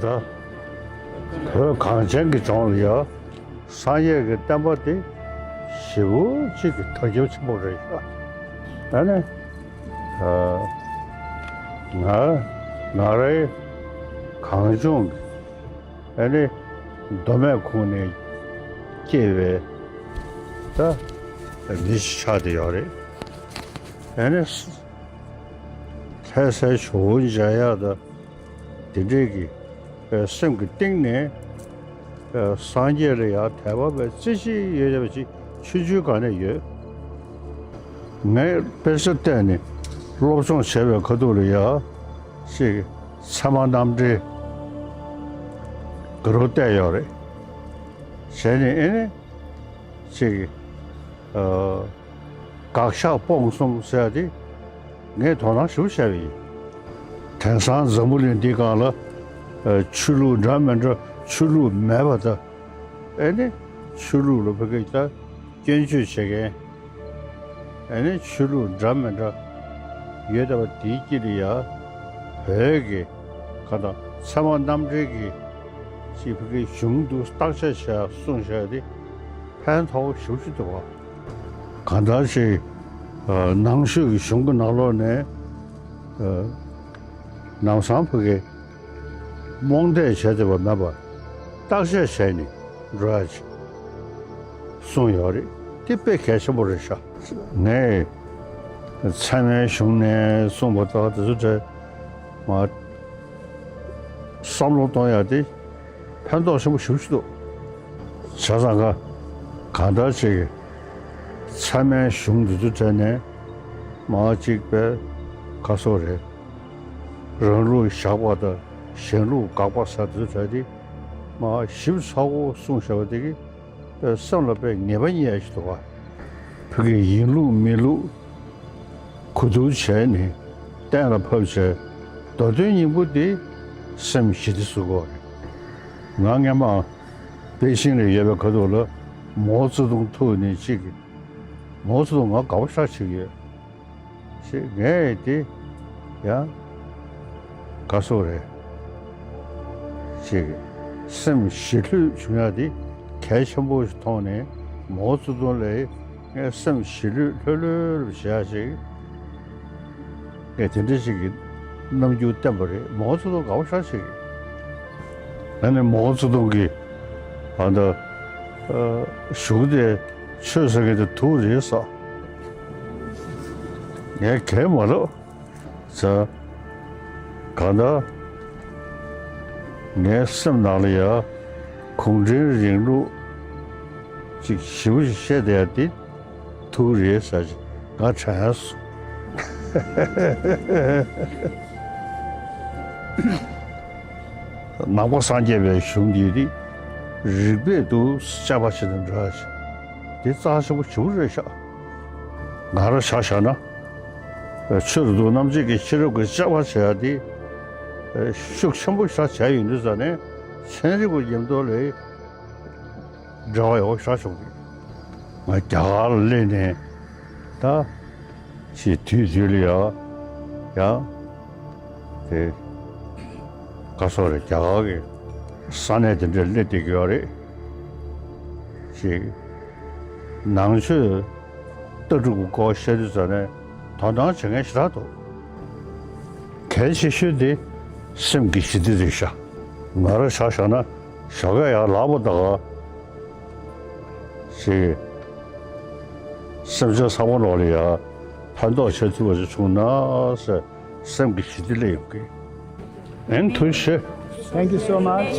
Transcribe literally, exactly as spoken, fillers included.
ད་བོད་གངས་ཅན་གྱི་ལྗོངས་ལ་ཡ། སངས་རྒྱས་ཀྱི་བསྟན་པ་དེ་ཞེ་པོ་ཅིག་གི་དར་ཁྱབ་ཆེན་པོ་རེད་ཤག་ཨ་ནི། ཨ། ང་ང་རའི་གངས་ལྗོངས་ཀྱི་ཨ་ནི་མདོ་སྨད་ཁུལ་ནས་སྐྱེས་པའི་ད་མི་ཞིག་ཆགས་བསྡད་ཡོད་རེད། ཨ་ནི་ལྷ་སའི་ཇོ་བོ་མཇལ་ཡག་དང་དེ་འདྲས་ཀྱི་སེམས་ཀྱི་གཏིང་ནས་སངས་རྒྱས་ལ་ཡང་དད་པ་བའི་རྩེ་གཅིག་ཡོད་པ་ཅིག་ཆུང་ཆུང་སྒང་ནས་ཡོད། ངས་དཔེ་ཆ་བལྟས་ནས་སློབ་སྦྱོང་བྱས་པའི་ཁ་ཐུག་ལ་ཡ་ཅིག་ཚད་མ་རྣམ་འགྲེལ་དགའ་རབ་བལྟས་ཡོད་རེད། བྱས་ནས་ཨེ་ནི་ཅིག་ཨ། དགག་བཞག་སྤོང་གསུམ་ཟེར་ཡ་དེ་ངས་དོ་སྣང་ཞེ་པོ་བྱས་པ་ཡིན། དེང་སང་འཛམ་བུ་གླིང་འདི་སྒང་ལ་ཨ། ཆོས་ལུགས་འདྲ་མི་འདྲ་ཆོས་ལུགས་མེད་པ་དང་། ཨེ་ནི་ཆོས་ལུགས་ལ་ཕ་གི་ད་སྐྱོན་བརྗོད་བྱེད་མཁན། ཨེ་ནི་ཆོས་ལུགས་འདྲ་མི་འདྲ་ཡོད་པ་དེའི་དཀྱིལ་ལ་ཡ་བོད་ཀྱི་ག་དང་ཚད་མ་རྣམ་འགྲེལ་གྱི་ཅིག་ཕ་གི་གཞུང་དུ་བརྟག་དཔྱད་བྱས་གསུངས་བཞག་དེ་ཕན་ཐོགས་ཞེ་པོ་ཅིག་འདུག་བ། གང་ལྟར་ཅིག་ཨ། ནང་ཆོས་ཀྱི་གཞུང་གི་ནང་ལོགས་ནས་ཨ། ལམ་སང་ཕ་གི་རྨོངས་དད་བྱས་བསྡད་པ་མེད་པར་བརྟག་དཔྱད་བྱས་ནས་འགྲོ་ཡ་ཅིག་གསུངས་ཡོད་རེད། དེ་དཔེ་གལ་ཆེན་པོ་རེད་ཤག་ངས་ཚད་མའི་གཞུང་ནས་གསུངས་པ་དང་དེ་ཚོ་འདྲ་མ་བསམ་བློ་གཏོང་ཡ་དེ་ཕན་ཐོགས་ཆེན་པོ་ཞེ་པོ་ཅིག་འདུག་བྱས་ཙང་ཀ་གང་ལྟར་ཅིག་ཚད་མའི་གཞུང་འདི་ཚོ་དྲན་ནས་མ་གཅིག་པའི་ཁ་སོ་རེད། རང་ལུགས་བཞག་པ་དང་གཞན་ལུགས་དགག་པ་ཟེར་འདི་ཚོ་དྲན་ཏེ་མ་ཞིབ་ཚགས་པོ་གསུངས་བཞག་པ་དེ་གིས་དཔེ་སེམས་ལ་དཔེ་ངེས་པ་རྙེད་ཡ་ཞིག་འདུག་ག་ཕ་གི་ཡིན་ལུགས་མིན་ལུགས་གོ་བསྡུར་བྱས་ནས་གཏན་ལ་ཕབ་བྱས་མདོ་དོན་སྙིང་པོ་དེ་སེམས་ཞི་བདེ་བཟོ་དགོས་རེད། ང་སྔན་མ་པེ་ཅིང་ལ་ཡོད་པའི་ཁ་ཐུག་ལ་མའོ་ཙེ་ཏུང་ཐུག་ནས་གཅིག་གིས་མའོ་ཙེ་ཏུང་ང་དགའ་པོ་ཞེ་དྲག་བྱེད་ཀྱི་ཡོད། ཞེས་ངས་དེ་ཡང་དགའ་སོ་རེད། ཅིག་སེམས་ཞི་ལྷོད་བྱུང་ཡ་དེ་གལ་ཆེན་པོ་ཞིག་མཐོང་ནས་མའོ་ཙེ་ཏུང་ལ་ངས་སེམས་ཞི་ལྷོད་ལྷོད་ལྷོད་བྱེད་ཡ་ཞིག་ངས་དེ་འདྲ་ཞིག་གི་རྣམ་འགྱུར་བསྟན་པ་རེད། མའོ་ཙེ་ཏུང་དགའ་པོ་ཞེ་དྲག་བྱེད་ཀྱི། ཨ་ནི་མའོ་ཙེ་ཏུང་གིས་ཨ་ད་ཨ་གཞུང་དེ་ཆོས་ཟེར་མཁན་དེ་དུག་རེད་ཟེར། ངས་གས་མ་ལབ། ཟེར། གང་ལྟར་ངའི་སེམས་ནང་ལ་ཡ་གུང་ཁྲན་རིང་ལུགས་ཅིག་ཞེ་པོ་ཞིག་བཤད་བསྡད་ཡ་དེ་དུག་རེད་ཟེར་ཅིག་ང་དྲན་སོང་། ནང་པ་སངས་རྒྱས་པའི་གཞུང་འདི་དེ་རིགས་པས་དུ་དཔྱད་པ་བྱེད་དུ་འགྲོ་ཡ་ཅིག་དེ་རྩ་ཆེན་པོ་ཞེ་པོ་རེད་ཤག་ང་རང་ཆ་བཞག་ན། ཆོས་རབ་ཏུ་རྣམ་འབྱེད་ཀྱི་ཤེས་རབ་ཀྱི་དཔྱད་པ་བྱེད་ཡ་དེ་ཤུགས་ཆེན་པོ་ཞིག་བྱས་ཡོད་དུས་ཙ་ནས་ཚན་རིག་པ་མཉམ་དུ་ལས་འབྲེལ་བ་ཡག་པོ་ཞིག་བྱུང་གི། ང་རྒྱ་གར་ལ་སླེབས་ནས་ད་ཅིག་དུས་དུས་ལ་ཡ་ཡ་དེ་ག་སོ་རེད། རྒྱ་གར་གྱི་ས་གནས་དེ་འདྲར་སླེབས་བསྡད་ཀྱི་ཡོད་རེད། ཅིག་ནང་ཆོས་ལྟ་གྲུབ་ཀྱི་སྐོར་བཤད་དུས་ཙ་ནས་དོ་སྣང་བྱེད་མཁན་ཞེ་དྲག་འདུག་གལ་ཆེ་ཤོས་དེ་སེམས་ཀྱི་ཞི་བདེ་རེད་ཤག་ང་རང་ཆ་བཞག་ན་ཞོགས་ཀས་ཡར་ལངས་པ་དང་ཅིག་སེམས་ཅན་ཚང་མ་ལོག་ལ་ཡ་ཕན་ཐོགས་བྱེད་ཐུབ་པ་ཞིག་བྱུང་ན་ཟེར་སེམས་ཀྱི་ཞི་བདེ་སླེབས་ཡོང་གི། ཨེན་ཐུ་ཤེ། Thank you so much.